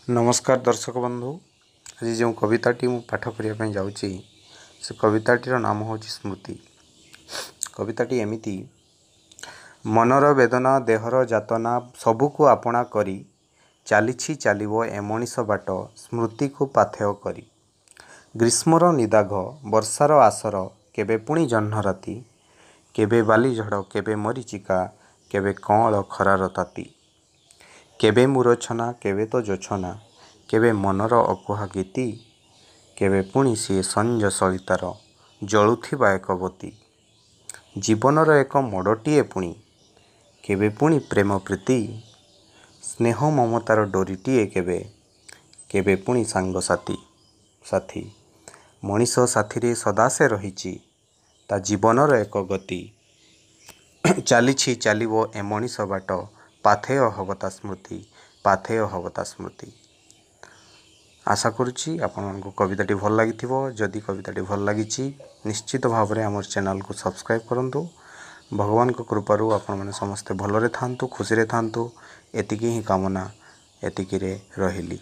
ନମସ୍କାର ଦର୍ଶକ ବନ୍ଧୁ, ଆଜି ଯେଉଁ କବିତାଟି ମୁଁ ପାଠ କରିବା ପାଇଁ ଯାଉଛି, ସେ କବିତାଟିର ନାମ ହେଉଛି ସ୍ମୃତି। କବିତାଟି ଏମିତି: ମନର ବେଦନା, ଦେହର ଯାତନା, ସବୁକୁ ଆପଣା କରି ଚାଲିଛି, ଚାଲିବ ଏ ମଣିଷ ବାଟ ସ୍ମୃତିକୁ ପାଥେୟ କରି। ଗ୍ରୀଷ୍ମର ନିଦାଘ, ବର୍ଷାର ଆସର, କେବେ ପୁଣି ଜହ୍ନରାତି, କେବେ ବାଲିଝଡ଼, କେବେ ମରିଚିକା, କେବେ କଅଁଳ ଖରାର ତାତି, କେବେ ମୂରଛନା, କେବେ ତ ଜୋଛନା, କେବେ ମନର ଅକୁହା ଗୀତି, କେବେ ପୁଣି ସିଏ ସଞ୍ଜ ସଳିତାର ଜଳୁଥିବା ଏକ ବତୀ। ଜୀବନର ଏକ ମୋଡ଼ଟିଏ ପୁଣି, କେବେ ପୁଣି ପ୍ରେମ ପ୍ରୀତି, ସ୍ନେହ ମମତାର ଡୋରିଟିଏ, କେବେ କେବେ ପୁଣି ସାଙ୍ଗସାଥି ସାଥୀ। ମଣିଷ ସାଥିରେ ସଦା ସେ ରହିଛି ତା ଜୀବନର ଏକ ଗତି। ଚାଲିଛି, ଚାଲିବ ଏ ମଣିଷ ବାଟ, ପାଥେୟ ହେବ ତା ସ୍ମୃତି, ପାଥେୟ ହେବ ତା ସ୍ମୃତି। ଆଶା କରୁଛି ଆପଣମାନଙ୍କୁ କବିତାଟି ଭଲ ଲାଗିଥିବ। ଯଦି କବିତାଟି ଭଲ ଲାଗିଛି, ନିଶ୍ଚିତ ଭାବରେ ଆମର ଚ୍ୟାନେଲକୁ ସବସ୍କ୍ରାଇବ୍ କରନ୍ତୁ। ଭଗବାନଙ୍କ କୃପାରୁ ଆପଣମାନେ ସମସ୍ତେ ଭଲରେ ଥାଆନ୍ତୁ, ଖୁସିରେ ଥାଆନ୍ତୁ, ଏତିକି ହିଁ କାମନା। ଏତିକିରେ ରହିଲି।